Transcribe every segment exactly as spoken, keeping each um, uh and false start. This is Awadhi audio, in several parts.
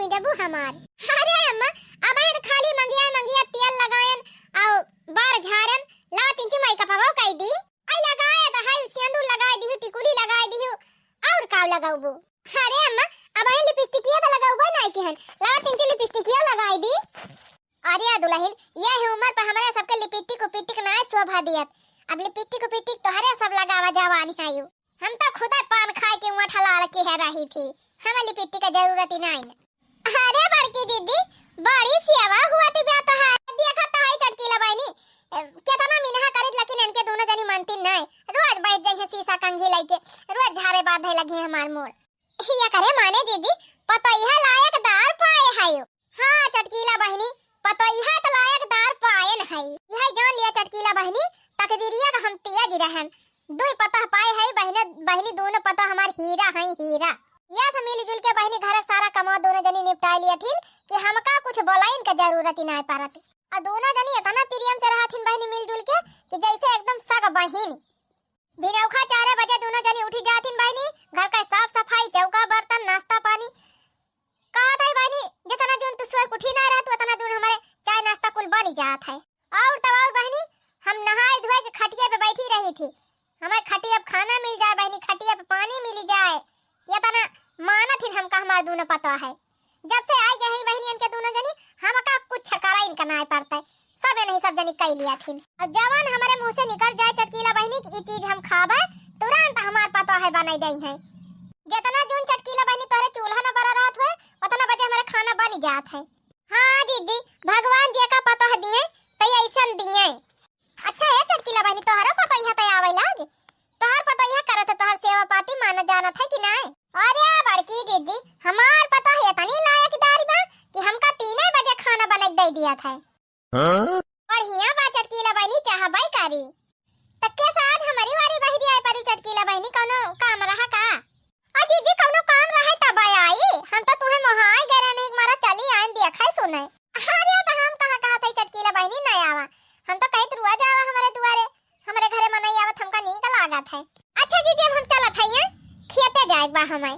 जबू हमार। अरे अम्मा, अब तो खाली मंगिया मंगिया तेल लगायन, अउ बार झारन, लावा तिनची मेकअपवा कइ दी। आई लगाए त है, सेंदूर लगाए दिहु, टिकुली लगाए दिहु, अउर का लगाउबू? अरे अम्मा, अब है लिपस्टिकिया त लगाउबे नाहीं किहन, लावा तिनची लिपस्टिकिया लगाए दी। अरे दुलहिन, यह उमर पर हमरे सबके लिपस्टिक उपिस्टिक नाहीं शोभा दियत। अब लिपस्टिक उपिस्टिक तोहरे सब लगावा जवानी है यू। हम तो खुदा पान खाए के उमर हलाल के है रही थी, हमें लिपस्टिक क जरूरत ही नाहीं। अरे बड़की दीदी, बड़ी सेवा हुआ थी ब्याह तोहार। देखत तो है चटकीला बहिनी, ए, केतना मिनहा करित, लेकिन इनके दुनो जनी मानती नाहीं। रोज बैठ जाइहैं शीशा कंघी लइके, रोज झारे बाँधे लगी हमार मूड़। हिया करे माने दीदी, पतोहिया लायकदार पाए हयो। हाँ चटकीला बहिनी, पतोहिया त लायकदार पायन है। यह जान लिया चटकीला बहिनी, तकदीरिया क हम तेज रहन। दुई पतोह पाए है बहिने, बहिनी दुनो पतोह हमार हीरा है, हीरा। या से मिलजुल के बहिनी घर क सारा कमवा दुनो जनी निपटाए लियथिन कि हमका कुछ बोलाइन क जरूरत ही नाहीं पड़त। अउ दुनो जनी इतना प्रेम से रहथिन बहिनी मिलजुल के कि जैसे एकदम सग बहिन। भिनौखा चारे बजे दुनो जनी उठी जाथिन बहिनी, घर क साफ सफाई, चौका बर्तन, नाश्ता पानी। कहत है बहिनी, जितना जून तू सोए के उठी नाहीं रहत, उतना जून हमरे चाय नाश्ता कुल बनी जात है। अउर तब अउर बहिनी, हम नहाए धोए के खटिया पे बैठी रही थी। हमें खटिया पे खाना मिल जाए बहिनी, खटिया पे पानी मिली जाए, इतना मानत हिन हमका हमार दुनो पतोह है। जब से आइ गए हैं बहिनी इनके दुनो जनी, हमका कुछ कराइन क नाहीं पड़त है, सब इन्हीं सब जनी कइ लियथिन। अउ जवन हमरे मुँह से निकल जाए चटकीला बहिनी कि ई चीज हम खाबे, तुरंत हमार पतोह है बनाइ दइहैं। जितना जून चटकीला बहिनी तोहरे चूल्हा न बरा रहत हुए, उतना बजे हमरे खाना बनी जात है। हाँ जीजी, भगवान जेका पतोह दिए, तई अइसन दिए। अच्छा है चटकीला बहिनी, तोहरो पतोहिया तई आवइ लाग। तोहर पतोहिया करत है तोहर सेवा पाती, मानत जानत है कि नाहीं? अरे बड़की जीजी, हमार पतोह इतनी लायकदार बा कि हमका तीने बजे खाना बनइ के दइ दियत है। हाँ? बढ़िया बा चटकीला बहिनी, चाहबइ करी। त के साथ हमरी वारी बहिरी आए परी चटकीला बहिनी, कउनो काम रहा का? अ जीजी, कउनो काम रहे तब आई, हम तो तुहे मोहाय गए रहन, एक मारा चली आइन देखइ सुनइ। अरे त हम कहाँ कहत हई चटकीला बहिनी न आवा, हम तो कहित रोज आवा हमरे दुआरे, हमरे घरे मनई आवत हमका नीक लागत है। अच्छा जीजी, अब हम चलत हई, खेते जाए के बा हमइ।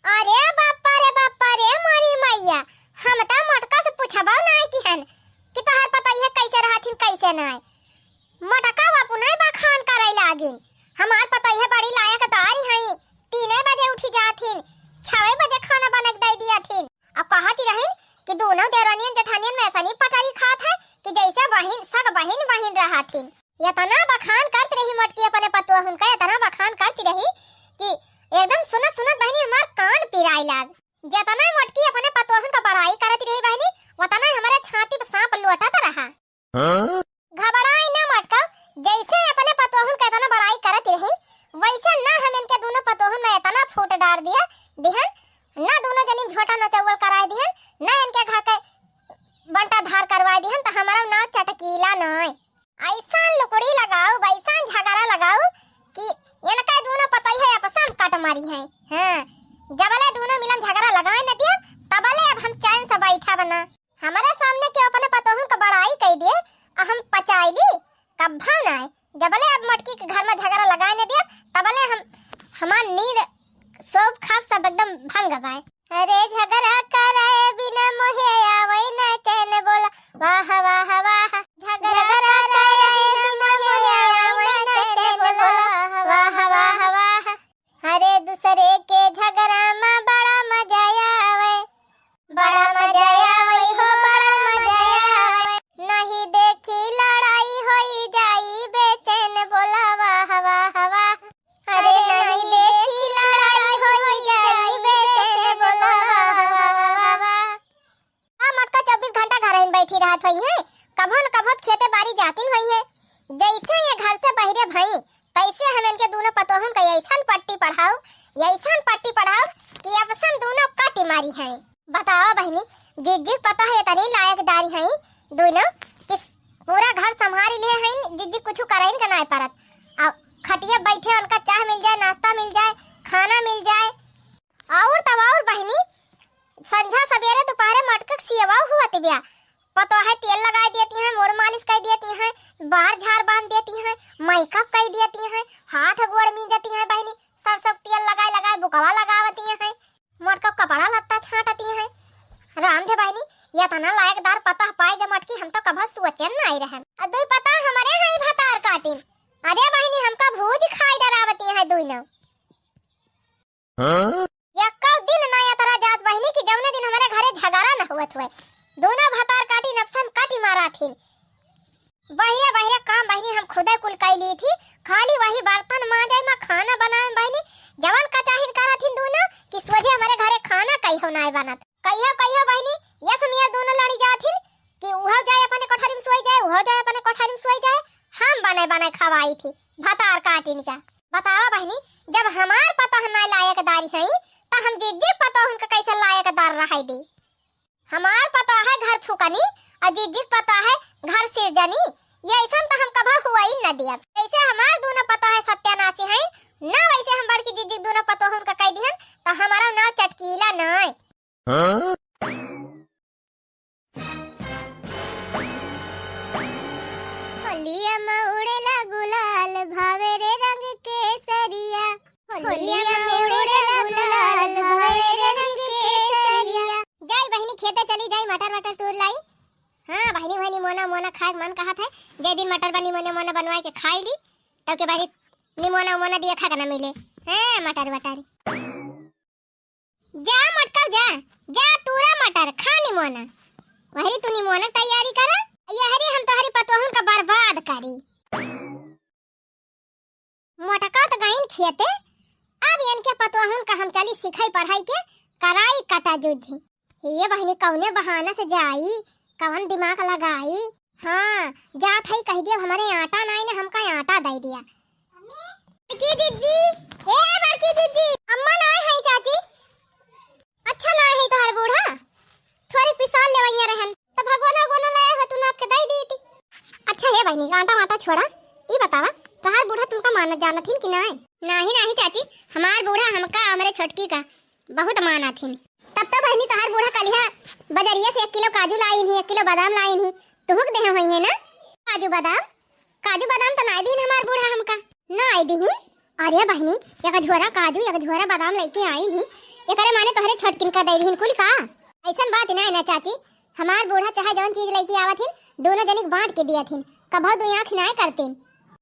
अरे बापा रे बापा रे मोरी मइया, हम त मोटका से पूछबउ नाहीं किहन कि तोहार पतोहिया कइसे रहथिन कइसे नाहीं। मोटका अपनइ बखान करइ लागिन, हमार पतोहिया बड़ी लायकदार हईं, तीने बजे उठी जाथिन, छवे बजे खाना बनइ के दइ दियथिन। अब कहत ही रहिन कि दुनो देवरानियन जेठानियन में ऐसनी पटरी खात है कि जइसे बहिन, सग बहिन बहिन रहथिन। इतना बखान करत रही मोटकी अपने पतोहुन क, इतना बखान करत रही कि एकदम सुनत सुनत बहिनी हमार कान पिराइ लाग। जेतना मोटकी अपने पतोहुन क बड़ाई करत रही बहिनी, ओतना हमरे छाती पे साँप लोटत रहा। हाँ? घबड़ाई ना मोटका, जइसे अपने पतोहुन क इतना बड़ाई करत रही, वइसे ना हम इनके दुनो पतोहुन में इतना फूट डार दिया, दिहन, ना दुनो जनी झोटा नचौवल कराइ दिहन, ना इनके घर क बंटा धार करवाइ दिहन, त हमरा नाव चटकीला नाहीं। अइसन लुकड़ी लगाउब, अइसन झगरा लगाउब कि इनका दुनो पतोहिया आपस में कट मरिहैं। हाँ, जबले दुनो मिलन झगरा लगाइ न दिया, तबले अब हम चैन से बैठब ना। हमरे सामने केउ अपने पतोहुन क बड़ाई कइ दिए, अ हम पचाइ ली, कब्बो नाहीं। जबले अब मोटकी के घर में झगरा लगाइ न दिया, तबले हम, हमार नींद, सोब खाब सब एकदम भंग बाय। अरे झगरा करे बिना मोहे आवै न चैन बोला, वाह, वाह, वाह। झगरा करे बिना मोहे आवै न चैन बोला, वाह, वाह, वाह। अरे दूसरे के झगरा में बड़ा मजा आवै, बड़ा मजा आवै हो, बड़ा मजा आवै। नहीं देखी लड़ाई होई जाई बेचैन बोला, वाह, वाह, वाह। अरे नहीं देखी लड़ाई होई जाई बेचैन बोला, वाह, वाह, वाह। आ मोटका चउबीस घंटा घरहिन बैठी रहत होइहैं, कभो न कभो खेते बारी जातिन होइहैं। जइसे ये घर से बहिरे भई, तइसे हम इनके दुनो पतोहुन क अइसन पट्टी पढ़ाउब, अइसन पट्टी पढ़ाउब कि आपस में दुनो कट मरिहैं। बतावा बहिनी, जिज्जी क पतोह इतनी लायकदार हईं दुनो कि पूरा घर संभारी लिहे हईं, जिज्जी कुछु करइन क नाहीं परत। अउ खटिया बैठे उनका चाह मिल जाए, नाश्ता मिल जाए, खाना मिल जाए, अउर तब अउर बहिनी, संझा सबेरे दुपहरे मोटका क सेवा हुअत बिया। पतोह तेल लगाइ देती हैं, मूड़ मालिश कइ देती हैं, बार झार बाँध देती हैं, मेकअप कइ देती हैं, हाथ गोड़ मीजती हैं बहिनी, सरसों क तेल लगाइ लगाइ बुकवा लगावती हैं। मोटका क समझे बहिनी, ये तना लायकदार पतोह पाए के मटकी हम तो कभो सोचे नाई रहन। आ दुई पतोह हमरे हैं भतार काटिन। अरे बहिनी, हमका भूज खाई डरावती हैं दुई नौ। हाँ? यक्का दिन ना यतरा जात बहिनी कि जौने दिन हमरे घरे झगड़ा न होत हुए। दोनों भतार काटी नफसन काटी मारा थिन। बहिरे बहिरे काम बहिनी हम खुदे कुल कई ली थी, खाली वही बर्तन मांजे में खाना बनाए में बहिनी जवन कचाहिन करा थिन दोनों कि सोझे हमरे घरे खाना कहियो नाय बनत। कहियो कहियो बहिनी ये समिया दोनों लड़ी जात थिन कि उहो जाए अपने कोठरी में सोई जाए, उहो जाए अपने कोठरी में सोई जाए, हम बने बने खवाई थी भतार काटिन का। बतावा बहिनी, जब हमार पतोह नाय लायकदारी हई, त हम जिज्जी पतोह उनका कैसे लायकदार रहे दी? हमार पतोह है घर फुकनी और जिज्जी पतोह है घर सिरजनी। ये ऐसन त हम कभो हुआ ही न दियब। जैसे हमार दोनों पतोह है सत्यानाशी हैं, ना वैसे हम बड़की जिज्जी दोनों पतोह उनका कह दिहन, त हमारा नाव चटकीला नाय। हाँ? होलिया में उड़ेला गुलाल, भावे रे रंग केसरिया। होलिया में उड़ेला गुलाल, भावे रे रंग केसरिया। जाई बहिनी, खेते चली जाई, मटर वटर तूर लाई। हाँ बहिनी, वही निमोना मोना खाए के मन कहत है। जे दिन मटर बा निमोना मोना बनवाए के खाई ली, तब के बहिनी निमोना उमोना दिया खा के ना मिले। हाँ, मटर वटर। जा मोटका जा, जा तूरा मटर, खा निमोना। वहरी तू निमोना तैयारी करा, यहरी हम तोहरी पतोहन का बर्बाद करी। मोटका त गईन खेते, अब इनके पतोहन का हम चली सिखाई पढ़ाई के कराई कटा जुझी। हे बहिनी, कौने बहाना से जाई, कवन दिमाग लगाई? हाँ, जात हई कह दिया, हमरे आटा नाई ने, हमका आटा दे दिया। बड़की जिज्जी, ए बड़की जिज्जी, अम्मा नाई है चाची। अच्छा नाई है तोहर बूढ़ा, थोड़ी पिसाल लेवैया रहन, त भगवान भगवान लाया हो, तू नाप के दे दी थी। अच्छा हे बहिनी, आटा वाटा छोड़ा, ई बतावा, तोहर बूढ़ा तुमका मानत जानत हिन कि नाई? नाही नाही चाची, हमार बूढ़ा हमका, हमरे छोटकी का बहुत मानत हिन। तब तो बहिनी तोहार बूढ़ा कलिहा बजरिया से एक किलो काजू लाइन ही, एक किलो बादाम लाइन ही, तुहुक देहे होइहे ना? काजू बादाम, काजू बादाम तो नाय दीन हमार बूढ़ा हमका। नाय दीन? अरे बहिनी, एक झोरा काजू, एक झोरा बादाम लेके आइन ही, एकरे माने तोहरे छोटकिन का दे दीन कुल का? ऐसन बात नाय ना चाची, हमार बूढ़ा चाहे जवन चीज लेके आवत हिन, दोनों जनिक बांट के दियत हिन, कभो दो आँख नाय करतिन।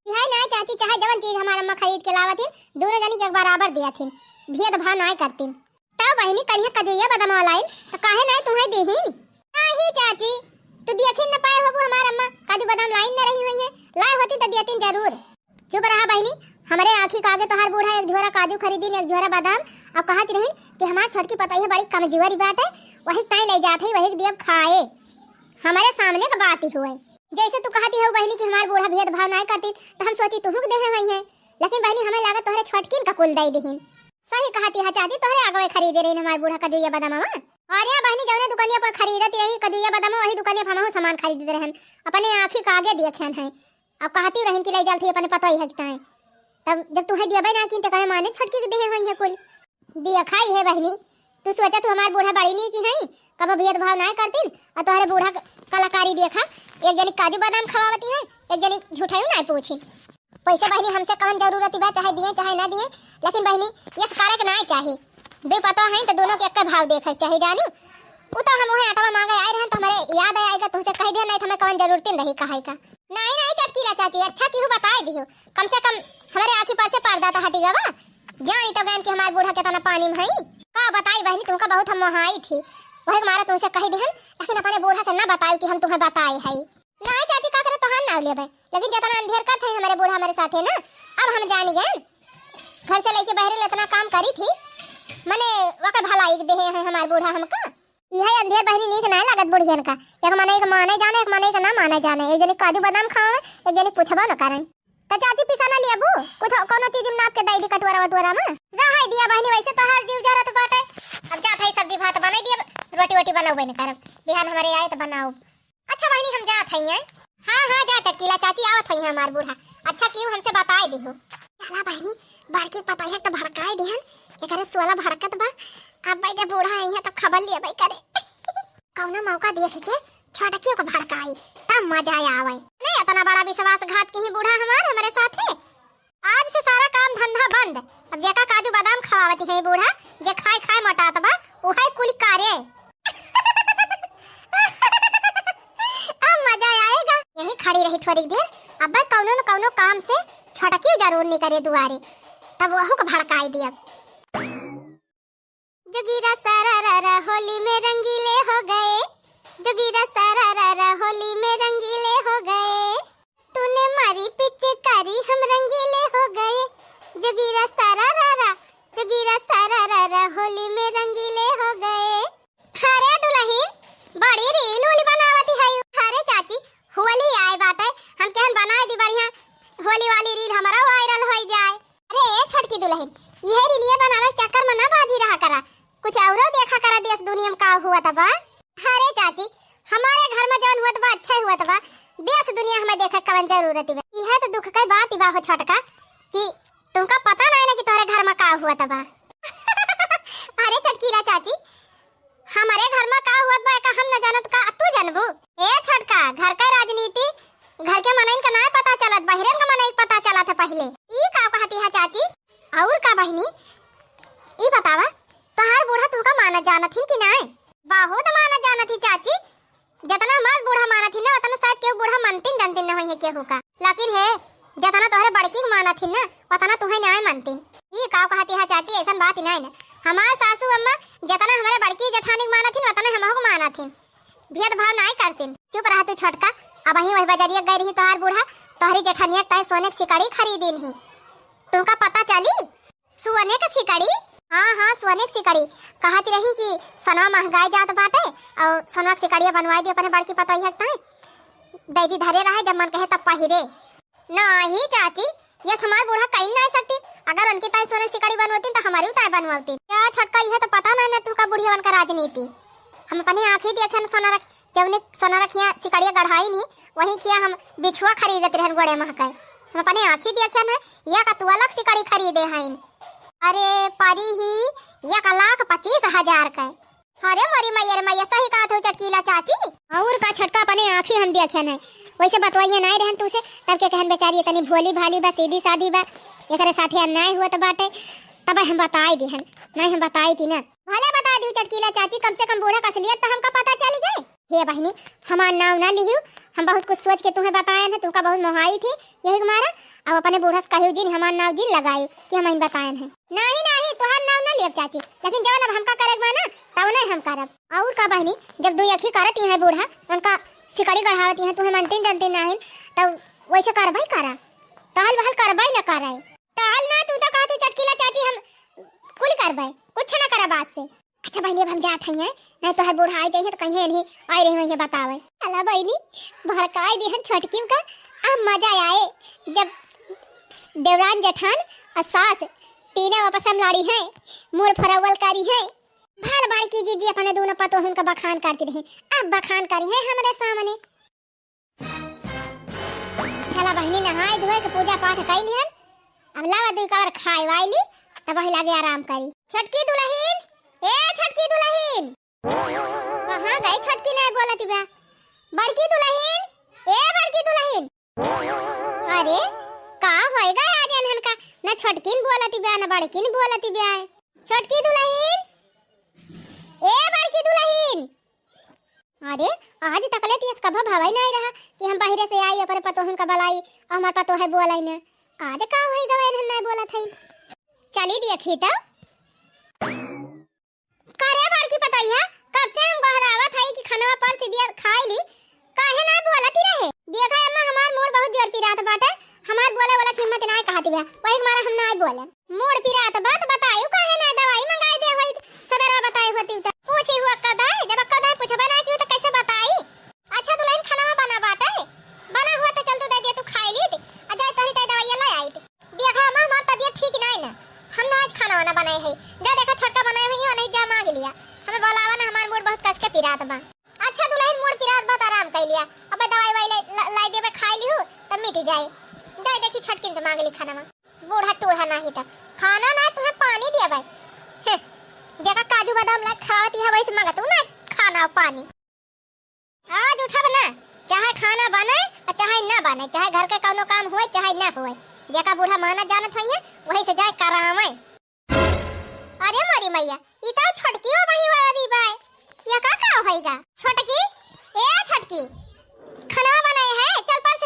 इहाई नाय चाची, चाहे जवन चीज हमार अम्मा खरीद के लावत हिन, दोनों जनिक एक बराबर दियत हिन, भेदभाव नाय करतिन। तब बहिनी कलिहा कजुइया बादाम लाइन, त काहे नाय तुहैं देहिन? नाही चाची, तू देखिन न पाए होबू हमार अम्मा, काजू बादाम लाइन न रही होइहैं, लाए होती त दियतिन जरूर। चुप रहा बहिनी, हमरे आँखी का आगे तोहार बूढ़ा एक झोरा काजू खरीदिन, एक झोरा बादाम, अब कहत रहिन कि हमार छोटकी पतोहिया बड़ी कमजोरी बाटे, वही ताई ले जात हई, वही के दियब खाए। हमरे सामने क बात ही हुए। जैसे तू कहती हो बहिनी कि हमार बूढ़ा भेदभाव नाय करती, त हम सोची तुहूँ के देहे होइहैं, लेकिन बहिनी हमें लागत तोहरे छोटकिन का कुल दे दिहिन। सही कहती है चाची, तोहरे आगवे खरीदे रहिन हमार बूढ़ा कजुइया बादामवा। अरे बहिनी, जौने दुकानिया पर खरीदत रही कजुइया बादामवा, वही दुकानिया पर हमहू सामान खरीदत रहन, अपने आँखी का आगे देखेन है। अब कहती रहिन कि ले जाल थी अपने पतोहिया के ताई। तब जब तुहैं दियबे ना किन, त करे माने छोटकी के देहे होइहैं कुल। दिया खाई है बहिनी, तू सोचा तू हमार बूढ़ा बड़ी नीक हई, कबो भेदभाव नाय करतिन, और तोहरे बूढ़ा क-, कलाकारी देखा, एक जनी काजू बादाम खवावती है, एक जनी झूठायू नाय पूछी। वैसे बहिनी हमसे कवन जरूरत बा, चाहे दिए चाहे ना दिए, लेकिन बहिनी ये करे के नाय चाही। दुई पतोह हईं त दोनों के एक भाव देखे के चाही, जानियो। उ तो हम उहे आटवा मांगे आए रहन त हमरे याद आए आइगा तुमसे कह दिया, नाय त हमें कवन जरूरतिन रही कहे का। नाहीं, नाहीं, चटकीला चाची, अच्छा किहू बताए दिहू। कम से कम हमरे आँखी पर से पर्दा तो हटी गवा। जानी तो गैन कि हमार बूढ़ा केतना पानी में हई। का बताई बहिनी, तुमका बहुत हम मोहाई थी। वही के मारा तुमसे कही दिहन, लेकिन अपने बूढ़ा से ना बताई कि हम तुम्हें बताए हई। नाहीं चाची, का करे तोहार नाव लेबे। लेकिन जेतना अंधेर करत हई हमरे बूढ़ा हमरे साथे ना, अब हम जानी गैन। घर से लेके बहरे ले इतना काम करी थी, मने वका भलाई के देहे हैं हमार बूढ़ा हमका। इहे अंधेर बहिनी नीक नाय लागत बुढ़ियन का। एक मनई के माने जाने, एक मनई के ना माने जाने। एक जनी काजू बादाम खावे, एक जनी पूछबो न करे। त चाची पिसाना लियाबू? कुछ कौनो चीज में नाप के दे दी कटोरा वटोरा में। रहे दिया बहिनी, वैसे तो हर जीव जरत बाटे। अब जात हई सब्जी भात बनाई दिया, रोटी वोटी बनौबे न करब। बिहान हमरे आए त बनाओ। अच्छा बहिनी, हम जात हई हैं। हाँ, हाँ, जा चटकीला चाची, आवत हई हैं हमार बूढ़ा। अच्छा किहू हमसे बताए दिहू। चला बहिनी, बड़की पतोहिया के तो भड़काए दिहन, एकरे सोला भड़कत बा। अब भाई जब बूढ़ा आई है तो खबर लिए भाई करे। कौनो मौका देख के छोटकियों को भड़काई, तब मजा आवे। नहीं, इतना बड़ा विश्वासघात की ही बूढ़ा हमार हमरे साथे। आज से सारा काम धंधा बंद। अब जेका काजू बादाम खवावत है बूढ़ा, जे खाए खाए मोटात बा, उहे कुल करे। खड़ी रही थोड़ी देर, अब कौनो न कौनो काम से छोटकी जरूर निकरे दुआरे, तब वहू के भड़काई दिया। जोगीरा सारा रा रा, होली में रंगीले हो गए। जोगीरा सारा रा रा, होली में रंगीले हो गए। तूने मारी पिचकारी, हम रंगीले हो गए। जोगीरा सारा रा रा, जोगीरा सारा रा रा, होली में रंगीले हो गए। अरे दुलहिन, बड़ी रील उल बनावत है। अरे चाची, होली आए बाटे, हम केहन बनाए दी बढ़िया होली वाली रील, हमारा वायरल होई जाए। अरे ए छोटकी दुलहिन, इहे रीलिए बनावे के चक्कर में ना बाझी रहा करा, कुछ औरो देखा करा देश दुनिया में का हुआ बा। अरे चाची, हमारे घर में जौन हुआ बा अच्छा हुआ बा, देश दुनिया हमें देखे के कवन जरूरत बा। इहे तो दुख के बात बा हो छोटका कि तुमका पता नहीं ना कि तोहरे घर में का हुआ बा। अरे चटकीला चाची, हमारे घर में का हुआ बा का हम न जानत का तू जानबू? ए छोटका, घर के राजनीति घर के मनइन का नाय पता चलत, बहिरन का मनई के पता चलत है पहिले। ई का कहती है चाची? और का बहिनी, ई बतावा, तोहार बूढ़ा तुहका मानत जानत हिन कि नाय? बहुत मानत जानत ही चाची, जतना हमार बूढ़ा मानत हिन ना, उतना शायद केहू बूढ़ा मानतिन जानतिन न होइहे केहू का। लेकिन हे, जतना तोहरे बड़की के मानत हिन ना, उतना तुहे नाय मानतिन। ई का कहती है चाची, ऐसन बात ही नाय ना। हमार सासू अम्मा जतना हमारे बड़की जेठानी के मानत हिन, उतने हमहू के मानत हिन। भेदभाव नाय करतिन। चुप रहा तू छोटका, अबहीं वही बजरिया गई रही तोहार बूढ़ा, तोहरी जेठनिया के ताई सोने के सिकड़ी खरीदिन ही। तुमका पता चली? सोने के सिकड़ी? हाँ, हाँ, सोने के सिकड़ी। कहत रही कि सोनवा महंगाई जात बाटे, और सोनवा के सिकड़िया बनवाई दी अपने बड़की पतोहिया के ताई। दैदी धरे रहे, जब मन कहे तब पहिरे। नाही चाची, ये हमार बूढ़ा कहीं ना सकती। अगर उनकी ताई सोने सिकड़ी बनवती तो हमारी ताई बनवती। क्या छोटका, यह तो पता ना, ना तू का बुढ़िया का राजनीति। हम अपने आँखी देखे न सोना रख, जौने सोना रखिया सिकड़िया गढ़ाई नहीं, वही किया हम बिछुआ खरीदत रहन गोड़े महके। हम अपने आँखी देखे न, एक तुअलक सिकड़ी खरीदे हईन। अरे परी ही एक लाख पच्चीस हजार के। अरे मोरी मैया रे मैया, सही कहत हो चटकीला चाची। और का छोटका, अपने आँखी हम देखे नहीं, वैसे बतवाइए नहीं रहन तू से, तब के कहन बेचारी इतनी भोली भाली बा, सीधी साधी बा, एकरे साथे अन्याय हुआ तो बाटे, तब हम बताई दिहन, नहीं हम बताई थी ना। भले बता दी चटकीला चाची, कम से कम बूढ़ा का असलियत तो हमका पता चल गए। हे बहिनी, हमार नाव ना लिहू, हम बहुत कुछ सोच के तुम्हें बतायन है, तुमका बहुत मोहाई थी, यही के मारा अब अपने बूढ़ा से कहियो जिन हमार नाव जिन लगाई कि हम इन बतायन है। नाही, नाही, तोहार नाव ना लियब चाची, लेकिन जवन अब हमका करे के बा ना, तवने हम करब। और का बहिनी, जब दुई अखी करत ही है बूढ़ा, उनका सिकड़ी गढ़ावत ही है, तुम्हें मनतीन जनतीन नाहिन, तब वैसे करबई करा, टहल वहल करबई न करे। टहल ना, तू तो कहती चटकीला चाची, हम कुल करबे, कुछ ना करब आज से। अच्छा बहिनी, अब हम जात हई, नहीं तोहर बूढ़ा आई जाइए तो कहीं नहीं आई रही वहीं बतावे। अला बहिनी, भड़काई दिहन छोटकी का। अब मजा आए, जब देवरान जेठान और सास तीनों आपस में लड़ी हैं, मूड़ फरवल करी हैं। भल बड़की जीजी अपने दोनों पतोहन का बखान करती रही, अब बखान करी हैं हमरे सामने। चला बहिनी, नहाए धोए के पूजा पाठ कई लिहन, अब लावा दुई कवर खाए वाई ली, तब वही लागे आराम करी। छोटकी दुलहिन, ए छोटकी दुलहिन, कहाँ गई छोटकी, नहीं बोलती बा। बड़की दुलहिन, ए बड़की दुलहिन, अरे का होएगा आज इन्हन का, न छोटकिन बोलती बा न बड़किन बोलती बा। छोटकी दुलहिन, ए बड़की दुलहिन, अरे, आज तकले तीस कभो भवई नाई रहा कि हम बाहरे से आई, अपने पतोहन का बलाई, और हमार पतोह है बोलाई ना। आज का होई गवा, इन्हन नाई बोलत हई। चली देखी तो। का रे बड़की पतोहिया, कब से हम बहरावत हई कि खनवा परसी दिया खाई ली, काहे नाई बोलती रहे? देखा अम्मा, हमार मूड़ बहुत जोर पिरात बाटे, हमार बोले वाला हिम्मत नाई कहती बा, वही के मारे हम नाई बोले। मूड़ पिरात बा त बतायू काहे ना दवाई मंगाई दे होई, सबेरवा बताई होती त। पूछी हुआ कदाई, जब कदाई पूछबे ना कियो त कैसे बताई? अच्छा दुलहिन, खाना बना बाटे, बना हुआ त चल तू दे दे, तू खाई ली त, आ जाए तोही ताई दवाई ला आई त। देखा अम्मा, हमार तबियत ठीक नाई ना, हम ना आज खाना वाना बनाए है। जा देखा छोटका बनाए हुई हो, नहीं जा मांग लिया, हमें बोलावा ना, हमार मूड़ बहुत कस के पिरात बा। अच्छा दुलहिन, मूड़ पिरात बा त आराम कर लिया, अब दवाई वाई लाई, ला-, लाई देबे, खाई लिहू त मिट जाए। जाए देखी छोटकिन से मांग ली खाना। बूढ़ा टूढ़ा नाही त खाना ना, तुहे पानी दिया भाई। हैं, जेका काजू बादाम ला खावती है, वैसे मांगतू ना खाना पानी। आज उठब ना, चाहे खाना बने और चाहे ना बने, चाहे घर के कौनो काम होए चाहे ना होए, जेका बूढ़ा माना जानत हई है, वही से जाए करावे। अरे मोरी मैया, ई तो छोटकी हो वही वाली बाय। ये का का होइगा? छोटकी, ए छोटकी, खाना बनाए है, चल पर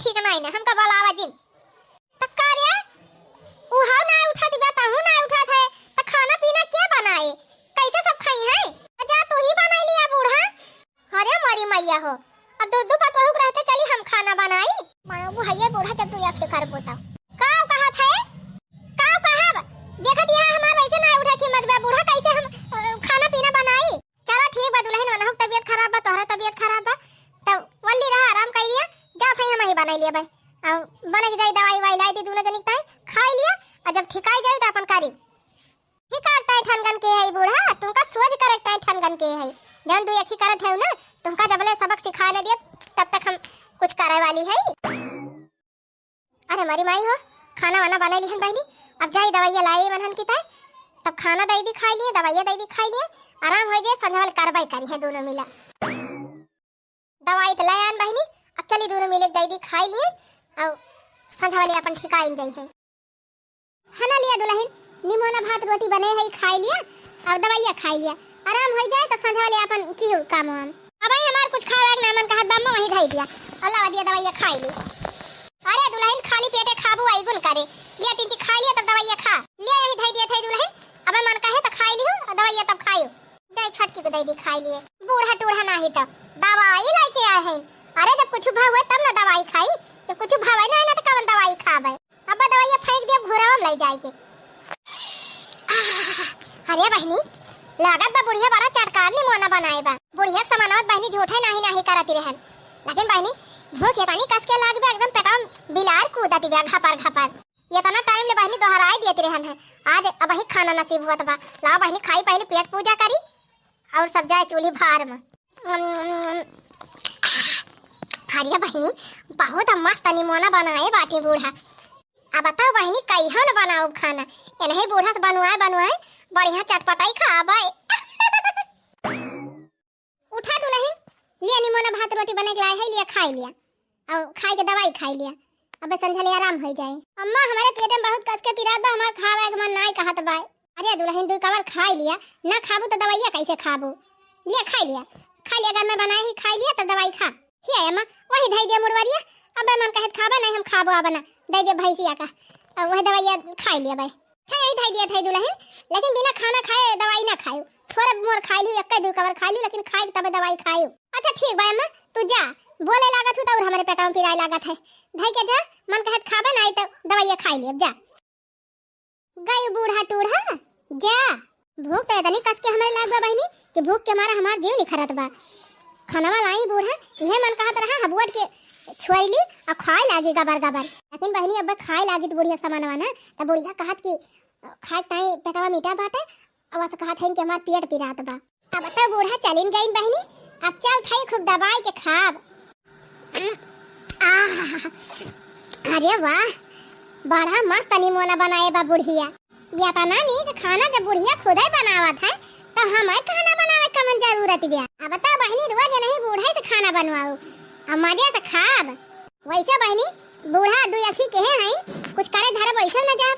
ठीक नाई ना, हमका बोलावा जिन। त का रे? ऊ हऊ ना उठत बा, तहू ना उठत है, त खाना पीना के बनाए? कैसे सब खाई है? त जा तू ही बनाई लिया बूढ़ा। अरे मोरी मैया हो, अब दू दू पतोहू के रहते चली हम खाना बनाई? मानो वो है ये बूढ़ा, जब तू या फिर करबो तब। का कहत है? का कहब? देखत यहाँ हमार वैसे ना उठे कि मत बा बूढ़ा, कैसे हम, अ, खाना पीना बनाई? चला ठीक बा दुल्हन, वनहु के तबियत खराब बा, तोहरा तबियत खराब बा, तब वल्ली रहा, आराम कर लिया, जा भाई हम ही बनाई लिया भाई। अब बने के जाई दवाई वाई लाई दी दोनों जनी के ताई, खाई लिया, और जब ठिकाई जाई तो अपन करी। ठीक है, ताई ठनगन के है बूढ़ा, तुमका सोच करे ताई ठनगन के है, जौन दू अखी करत है ना, तुमका जबले सबक सिखाए न दिए, तब तक हम कुछ करे वाली है। अरे मरी माई हो, खाना वाना बनाई लिहन बहिनी, अब जाई दवाइया लाई मनहन की ताई, तब खाना दई दी खाई लिए, दवाइया दई दी खाई लिए, आराम हो जाए, संझा वाले कार्रवाई करी है दोनों मिला। दवाई तो ले आन बहिनी, अब चली दोनों मिले दई दी खाई लिए, और संझा वाले अपन ठिकाइन जाई है। खाना लिया दुल्हन, निमोना भात रोटी बने है, खाई लिया, और दवाइया खाई लिया, आराम हो जाए तो संझा वाले अपन की हो काम वाम। अब आई हमार कुछ खाए वाए के नामन कहत बा, अम्मा वही धई दिया। अल्लाह दिया दवाइया खाई ली। अरे दुल्हन खाली पेटे खाबू आई गुन करे। लिया तीन चीज खाई लिया तब दवाइया खा। लिया यही धई दिया थे दुल्हन। अब मन कहे तो खाई लियो और दवाइया तब खायो। जाए छोटकी को दे दी खाई लिए। बूढ़ा टूढ़ा नाही तो दवाई लेके आए हैं। अरे जब कुछ भावे तब ना दवाई खाई, जब कुछ भावे ना ना तो कवन दवाई खावे। अब दवाइया फेंक दिया घुरावा में ले जाए के। अरे बहिनी, लागत बा बुढ़िया बड़ा चटकार निमोना बनाए बा। बुढ़िया के समानवत बहिनी झूठे नाही नाही करती रहन। लेकिन बहिनी, भूख इतनी कस के लाग बा, एकदम पेटवा में बिलार कूदत बा घपर घपर। इतना टाइम ले बहिनी दोहराई दियत रहन है, आज अब ही खाना नसीब हुआ बा। लाओ बहिनी खाई पहले पेट पूजा करी और सब जाए चूल्ही भार में। अरे बहिनी, बहुत मस्त निमोना बनाए बाटी बूढ़ा। अब बताओ बहिनी, कहियो न बनाओ खाना, इन्हीं बूढ़ा से बनवाए बनवाए बढ़िया चटपटाई खाबे। उठा दुल्हन, लिया निमोना भात रोटी बने के लाए है, लिया खाई लिया, और खाई के दवाई खाई लिया, अब संझा ले आराम हो जाए। अम्मा, हमारे पेट में बहुत कस के पिरात बा, हमार खावे के मन नाई कहत बा। अरे दुल्हन, दू कवर खाई लिया, ना खाबू तो दवाइया कैसे खाबू? लिया खाई लिया, खाई लिया, घर में बनाए ही खाई लिया, तब दवाई खा। ही आया माँ, वही धई दिया मुड़वरिया। अब मन कहत खाबा नहीं, हम खाबो अब ना, दे दे भैंसिया का। अब वह दवाइया खाई लिया भाई। अच्छा यही धई दिया था दुल्हन, लेकिन बिना खाना खाए दवाई ना खायो। थोड़ा मोर खाई लू, एक दो कवर खाई लू, लेकिन खाए तब दवाई खायो। अच्छा ठीक बा अम्मा, तू जा, बोले लागत हूँ तो और हमारे पेटवा में पिराए लागत है। धई के जा, मन कहत खाबा नहीं तो दवाइया खाई लिया, जा। गई बूढ़ा टूढ़ा, जा। भूख तो इतनी कस के हमरे लाग बा बहिनी कि भूख के मारे हमार जीव निखरत बा। खनवा लाई बूढ़ा, इहे मन कहत रहा हबुअट के छोरी ली और खाए लागी गबर गबर। लेकिन बहिनी अब खाए लागी तो बुढ़िया समानवा ना, तो बुढ़िया कहत कि खाए ताई पेटवा मीठा बाटे, अब ऐसे कहत है कि हमार पेट पिरात बा। अब तो बूढ़ा चलिन गईन बहिनी, अब चल थाई खूब दबाई के खाब। आह, अरे वाह, बड़ा मस्त निमोना बनाए बा बुढ़िया। इतना नीक खाना जब बुढ़िया खुदे बनावत है, तो हमें खाना बनावे कमन जरूरत बा? अब तो बहिनी रोज नहीं बूढ़े से खाना बनवाओ, अब मजे से खाब। वैसे बहिनी, बूढ़ा दू अखी के हैं, कुछ करे धरब वैसे न जाब,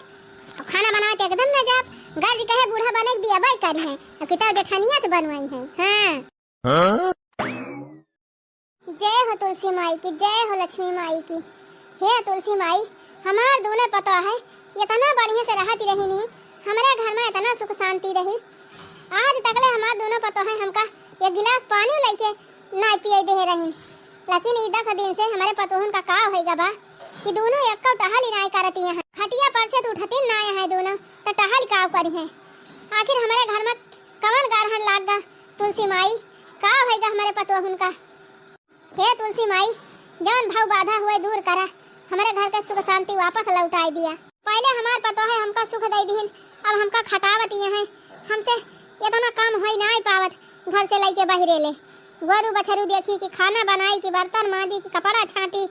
और खाना बनावे तो एकदम न जाब। गर्ज कहे बूढ़ा बने के बियाबे करी है, और किताब जेठनिया से बनवाई है। हाँ। हाँ? जय हो तुलसी माई की, जय हो लक्ष्मी माई की। हे तुलसी माई, हमार दोनों पतोह है, इतना बढ़िया से रहत रही नहीं, हमारे घर में इतना सुख शांति रही। आज तकले हमार दोनों पतोह है, हमका एक गिलास पानी लेके ना पिए दे रही, लेकिन ई दस दिन से हमारे पतोहन का का होई गबा कि दोनों एक टहल ही ना करती हैं। खटिया पर से तो उठती ना है दोनों, तो टहल का करी है? आखिर हमारे घर में कवन ग्रहण लाग गा तुलसी माई, का होई गा हमारे पतोहन का? हे तुलसी माई, जवन भव बाधा हुए दूर करा, हमरे घर के सुख शांति वापस लौटाई दिया। पहले हमार पतोह है हमका सुख दे दीहिन, अब हमका खटावत ये हैं, हमसे इतना काम होई नाई पावत, घर से लइके बहिरे ले। गोरू बछरू देखी कि खाना बनाई कि बर्तन मांजी कि कपड़ा छांटी,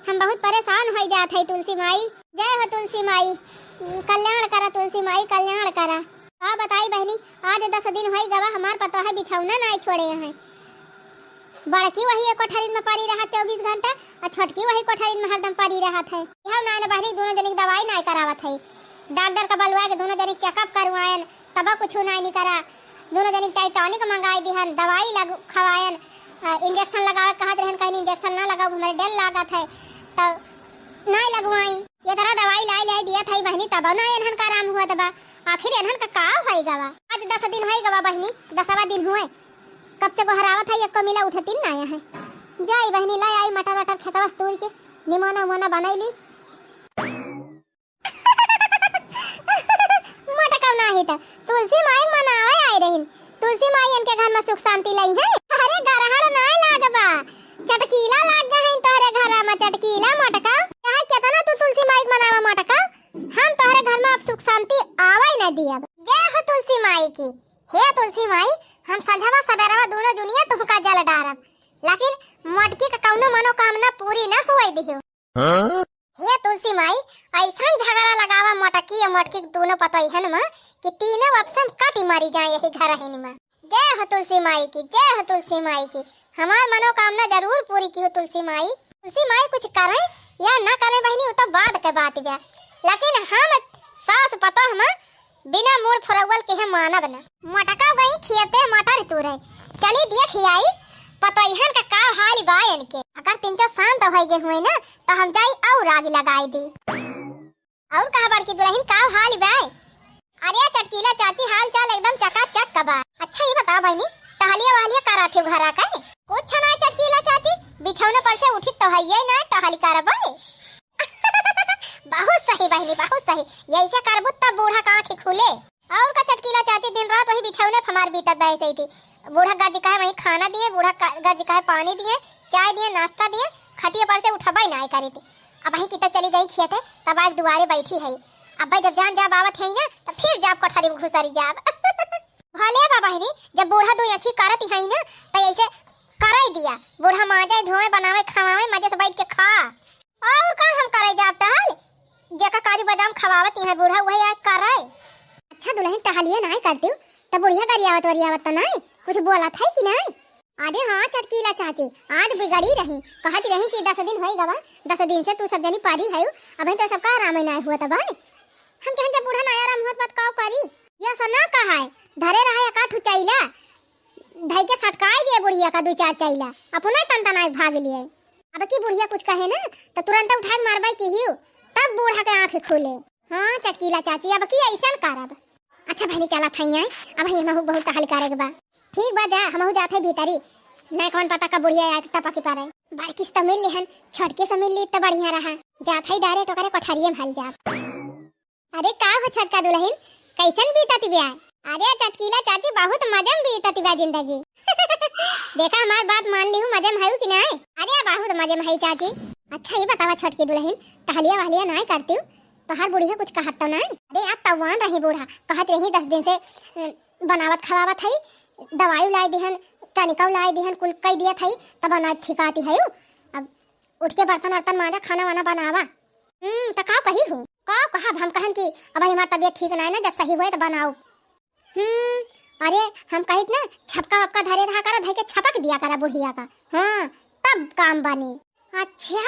हम बहुत परेशान होई जात है तुलसी माई। जय हो तुलसी माई, कल्याण करा तुलसी माई, कल्याण करा। का बताई बहिनी, आज दस दिन होई गवा हमार पतोह बिछौना नाई छोड़े हैं। बड़की वही एक कोठरिन में पड़ी रहत चउबीस घंटा, और छोटकी वही कोठरिन में हरदम पड़ी रहत है। यह नाई न बहिनी दोनों जनी के दवाई नाई करावत है। डॉक्टर का बलुआ के दोनों जनी के checkup करवायन, तब कुछ नाई निकरा। दोनों जनी के tonic मंगाई दिहन, दवाई लग-, खवायन, अ, injection लगावे कहत रहन, कहीं injection ना लगाओ, हमारे डर लागत है। नाहीं लगवाई। ये तरह दवाई लाई लाई दिया था बहिनी, तब ना एनहन का आराम हुआ तबा। आखिर एनहन का का होई गवा? आज दस दिन होई गवा बहिनी, दसवा दिन हुए। कब से गोहरावत है, एको मिला उठतिन ना आया है। जाई बहिनी, लाई आई मटर वटर खेतवा से तूर के, निमोना उमोना बनाई ली। मोटकऊ नाही त तुलसी माई मनावे आई रहिन। तुलसी माई इनके घर में सुख शांति लई है। अरे गरहड़ नाय लागबा, चटकीला लाग गए हैं तोहरे घरा में, चटकीला मोटकऊ। चाहे केतना तू तुलसी माई के मनावा मोटकऊ, हम तोहरे घर में अब सुख शांति आवे न दियब। जय हो तुलसी माई की। हे तुलसी माई, हम संझवा सबेरवा दोनों जुनिया तुहका जल डारब, लेकिन मोटकी का कौनो मनोकामना पूरी न हुए दियो। हाँ? हे तुलसी माई, ऐसन झगड़ा लगावा मोटकी और मोटकी के दोनों पतोहियन में कि तीनों अब से हम कटी मरी जाए यही घर हिन में। जय हो तुलसी माई की, जय हो तुलसी माई की। हमार मनोकामना जरूर पूरी की हो तुलसी माई। तुलसी माई कुछ करें या ना करें बहिनी, वो तो बाद के बात बा, लेकिन हम सास पतोह में बिना मूड़ फुरौवल के हम मानब ना। मोटका गई खेते मटर तूरे, चली देख आई पतोहियन का का हाल बा इनके। अगर तीन चार शांत हो गए हुए ना तो हम जाई और आग लगाई दी। और कहा बड़की दुल्हन का हाल बा? अरे चटकीला चाची हाल चाल एकदम चकाचक का बा। अच्छा ये बताओ बहिनी, टहलिया वहलिया करा थे घरा का? कुछ ना चटकीला चाची, बिछौना पर से उठी तो है ये ना टहल करबे। बहुत सही बहिनी, बहुत सही। यैसे करबू तब बूढ़ा का आँखी खुले। और का चटकीला चाची, दिन रात वही बिछौने पे हमार बीतत बा ऐसे ही थी। बूढ़ा गर्ज कहे वही खाना दिए, बूढ़ा का-, गर्ज कहे पानी दिए, चाय दिए, नाश्ता दिए, खटिया पर से उठबे ना करे थी। अब वही कितना चली गई खेत है, तब आज दुआरे बैठी है। अब भाई जब जान जा बावत है ना, तब फिर जाब कोठरी में घुसरी जाब। भले बा बहिनी, जब बूढ़ा दो आँखी करत है ना, तो ऐसे कराई दिया। बूढ़ा माजे, धोए, बनावे, खवावे, मजे से बैठ के खा। और का हम करे जाब टहल? जेका काजू बादाम खवावत यहाँ बूढ़ा, वही आज करे। अच्छा दुल्हन, टहलिए नाय करती, त बुढ़िया गरियावत वरियावत त नाय, कुछ बोलत है कि नाय? अरे हाँ चटकीला चाची, आज बिगड़ी रही, कहत रही कि दस दिन होई गवा, दस दिन से तू सब जनी परी है, अबही तो सबका आराम नाय हुआ तब। हम कहन जब बूढ़ा नाय आराम हुआ बात का करी? यह सना का है, धरे रहा एका ठु चैला, धई के सटकाई दिए बुढ़िया का दू चार चैला, अपना तन तनाई भाग लिए। अब की बुढ़िया कुछ कहे ना, तो तुरंत उठा के मारबे की हियो, तब बूढ़ा के आँख खुले। हाँ चटकीला चाची, अब की ऐसन करब। अच्छा बहनी, चला थैया, अब ही हमहू बहुत टहल करे के बा। ठीक बा, जा, हमहू जात है भीतरी, नहीं कौन पता कब बुढ़िया आके टपकी पड़े। बड़की से तो मिल लिहन, छोटके से मिल ली तो बढ़िया रहा। जात है direct ओकरे कोठरिये में हल जाब। अरे का हो छोटका दुल्हन, कैसन बीतत ब्याह? अरे चटकीला चाची, बहुत मजे में बीतत बा जिंदगी। देखा हमार बात मान लिहू, मजे में हयू कि नाय? अरे बहुत मजे में हई चाची। अच्छा ये बतावा छोटकी दुल्हन, टहलिया वहलिया नाय करती, तोहार बुढ़िया कुछ कहत तो नाय? अरे आप तवान रही बूढ़ा, कहत रही दस दिन से अ, बनावत खवावत हई, दवाई लाई दिहन, टनिका लाई दिहन, कुल कई दियत हई, तब अनाज ठिकाती हयू। अब उठ के बर्तन वर्तन माजा, खाना वाना बनावा। हम्म, त का कही हूँ? का कहब हम, कहन कि अब हमार तबियत ठीक नाय ना, जब सही होए त बनाऊ। हम्म, अरे हम कहित ना, छपका वपका धरे रहा करा, धई के छपक दिया करा बुढ़िया का। हाँ, तब काम बनी। अच्छा,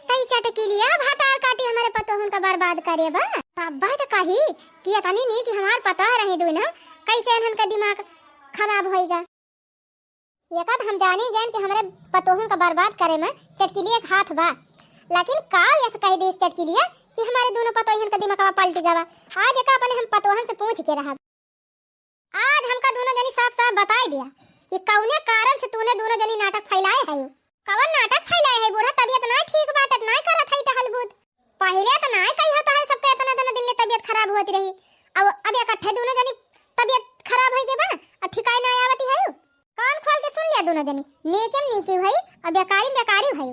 त ई चटकीलिया भतार काटी हमरे पतोहन का बर्बाद करे बा। तब त कही कि इतनी नीक हमार पतोह रही दुनो, कैसे इन्हन का दिमाग खराब होइगा। ये कद हम जानी गएन कि हमरे पतोहन का बर्बाद करे में चटकीलिया के हाथ बा। लेकिन का यस कह दीस चटकीलिया कि हमारे दुनो पतोहन का दिमागवा पलटी गवा। आज एका अपने हम पतोहन से पूछ के रहब। आज हमका दुनो जनी साफ साफ बताई दिया कि कौने कारण से तूने दुनो जनी नाटक फैलाए है। कवन नाटक फैलाए है बूढ़ा? तबियत नाय ठीक बाटत, नाय करत है टहल बूद। पहिले त नाय कही हो तोहरे सबके इतना इतना दिन ले तबियत खराब होत रही। अब, अब इकट्ठे दुनो जनी तबियत खराब होई के बा, अब ठिकाए नाय आवती है। कान खोल के सुन लिया दुनो जनी, नीके में नीके भई और बेकारी में बेकारी भई।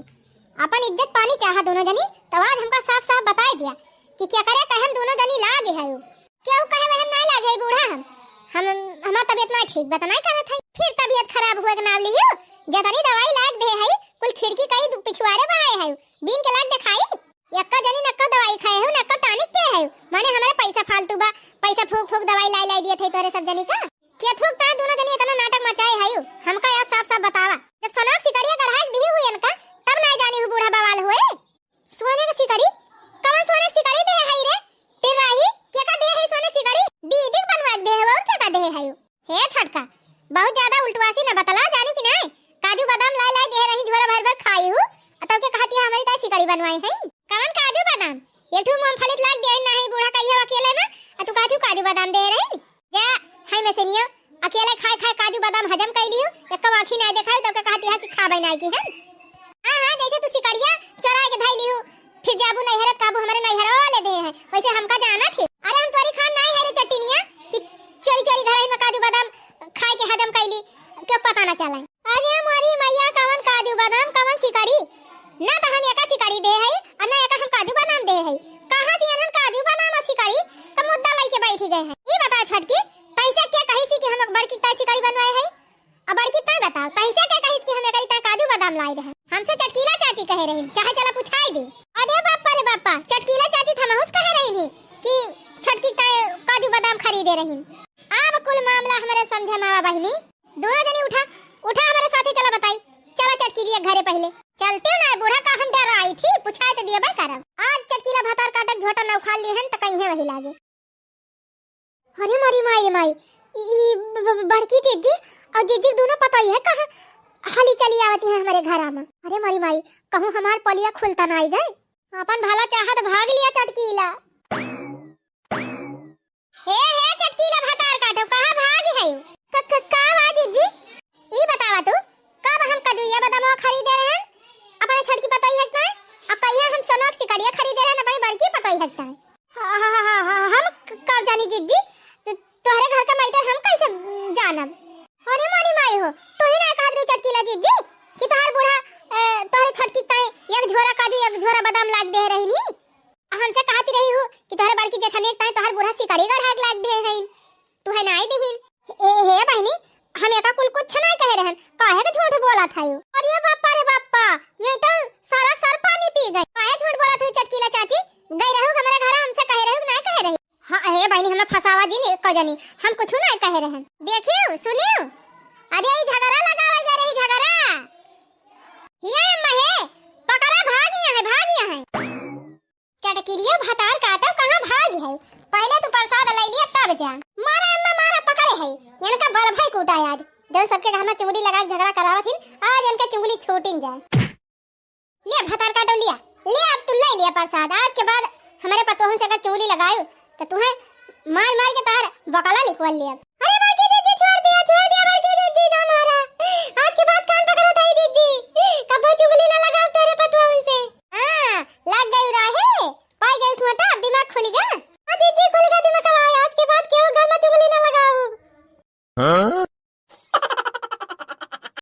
अपन इज्जत पानी चाहा दुनो जनी, तो आज हमका साफ साफ बताई दिया कि केकरे कहे हम दुनो जनी लागे है। केहू कहे वहम नाय लागे है बूढ़ा हम। हम, हमार तबियत नाय ठीक बा त नाय करत है। फिर तबियत खराब हुए के नाम लिहियो, जतनी दवाई लाग दे है, कुल खिड़की कई दु-, पिछुआरे बहाए है, बीन के लाग देखाई। यक्का जनी नक्का दवाई खाए हो, नक्का टॉनिक पे है, माने हमारे पैसा फालतू बा, पैसा फूक फूक दवाई लाई लाई दिए थे तोरे सब जनी का। के थूक ता दुनो जनी इतना नाटक मचाए है, हमका यार साफ साफ बतावा। जब सोना के सिकड़िया गढ़ाई दिही हुई इनका, तब नाय जानी हूँ बूढ़ा बवाल हुए। सोने के सिकड़ी? कवन सोने के सिकड़ी दे है रे? टिर्राही, के का दे है सोने सिकड़ी? दीदी के बनवा के दे है, और के का दे है? हे छोटका, बहुत ज्यादा उल्टवासी न बतला, जानी कि नाय? काजू बादाम लाई लाई दे रही, झोरा भर भर खाई हूँ, आ तब के कहती है हमारी ताई सिकड़ी बनवाए हैं। कवन काजू बादाम? ये ठू मूंगफली लाग दे ना है बूढ़ा कहियो अकेले में, आ तू कहती हूँ काजू बादाम दे रही। जा, है में से नियो, अकेले खाए खाए काजू बादाम हजम कर लियो, एक आँखी ना देखाई तो का कहती है कि खाबे ना की हम। हाँ, हाँ, जैसे तू सिकड़िया चोरा के धाई लियो, फिर जाबू नैहर काबू हमारे नैहर वाले दे हैं, वैसे हमका जाना थे। अरे हम तोरी खान नहीं है रे चट्टिनिया कि चोरी चोरी घर में काजू बादाम खाए के हजम कैली, क्यों पता ना चला। अरे मोरी मैया, कवन काजू बादाम, कवन सिकड़ी? ना तो हम एका सिकड़ी दे हई, और ना एका हम काजू बादाम दे हई। कहाँ से एनन काजू बादाम और सिकड़ी का मुद्दा लेके बैठी गए हैं? ई बताओ छोटकी, कैसे क्या कही सी कि हम बड़की ताई सिकड़ी बनवाए हई? अब बड़की ताई बताओ, कैसे क्या कही कि हम एकरी ताई काजू बादाम लाए रहे? हमसे चटकीला चाची कहे रही, चाहे चला पूछाई दे। अरे बापा रे बापा, चटकीला चाची तो हमहुस कहे रही थी कि छोटकी ताई काजू बादाम खरीदे रही। अब कुल मामला हमारे समझ में आवा बहिनी। दोनों जनी उठा, उठा हमारे साथे चला बताई। चला चटकीलिया घरे पहले। चलते हो ना बूढ़ा का हम डराई थी, पूछाए तो दिया भाई करब। आज चटकीला भतार काटक झोटा न उखाड़ लिए हन त कहीं है वही लागे। अरे मारी माई रे माई, ई, ई ब-, ब-, बड़की जिज्जी और जिज्जी दोनों पतोई है कहाँ हाली चली आवती है हमारे घरा में। अरे मारी माई, कहूँ हमार पलिया खुलता ना आई गए। अपन भला चाहत भाग लिया चटकीला। हे, हे, चटकीला भतार काटो, कहाँ भागी है? क-, क-, का बा जिज्जी? ई बतावा तू, कब हम कजुइया बदामवा खरीदे रहन? अपने छोटकी पतोई है ना? अब कहिया हम सोनोक सिकड़िया खरीदे रहन, अपनी बड़की पतोई है ना? हा, हा, हा, हा, हा, हम क-, कब जानी जिज्जी? त-, तोहरे घर का मैटर हम कैसे जानब? अरे मोरी माई हो, तू ही ना कहत रही चटकीला जिज्जी कि तोहर बूढ़ा, ए, तोहरे छोटकी ताई एक झोरा काजू, एक झोरा बादाम लाग दे रही नी। हमसे कहती रही हूँ कि तोहरे बड़की जेठनिया के ताई तोहर बूढ़ा सिकड़ी गढ़ा के लाग दे हैं, तू है नाई दिहिन। ए, हे बहिनी, हम एका कुल कुछ नाई कहे रहन, काहे के झूठ बोला था यू? अरे बापा रे बापा, ये तो सारा सर पानी पी गए। काहे झूठ बोला था चटकीला चाची? गई रहू हमारे घर, हमसे कहे रहू नाई कहे रही? हाँ, हे बहिनी, हमें फंसावा जी ने को जानी, हम कुछ नाई कहे रहन। देखियो, सुनियो, अरे ई झगड़ा लगावे गए रही, झगड़ा। हिया अम्मा हे, पकड़ा, भाग यहाँ है, भाग यहाँ है। चटकिलिया भतार काटो, कहाँ भाग है? पहले तू प्रसाद ले लिया तब जा। मारा अम्मा मारा, पकड़े है। इनका बल भाई कूटा आज। जौन सबके घर में चुंगली लगा के झगड़ा करावत हिन, आज इनके चुंगली छूटिन जाए। ले भतार काटो लिया। ले अब तू ले लिया प्रसाद। आज के बाद हमारे पतोहन से अगर चुंगली लगायो तो तुम्हें मार मार के तार बकला निकल लिया।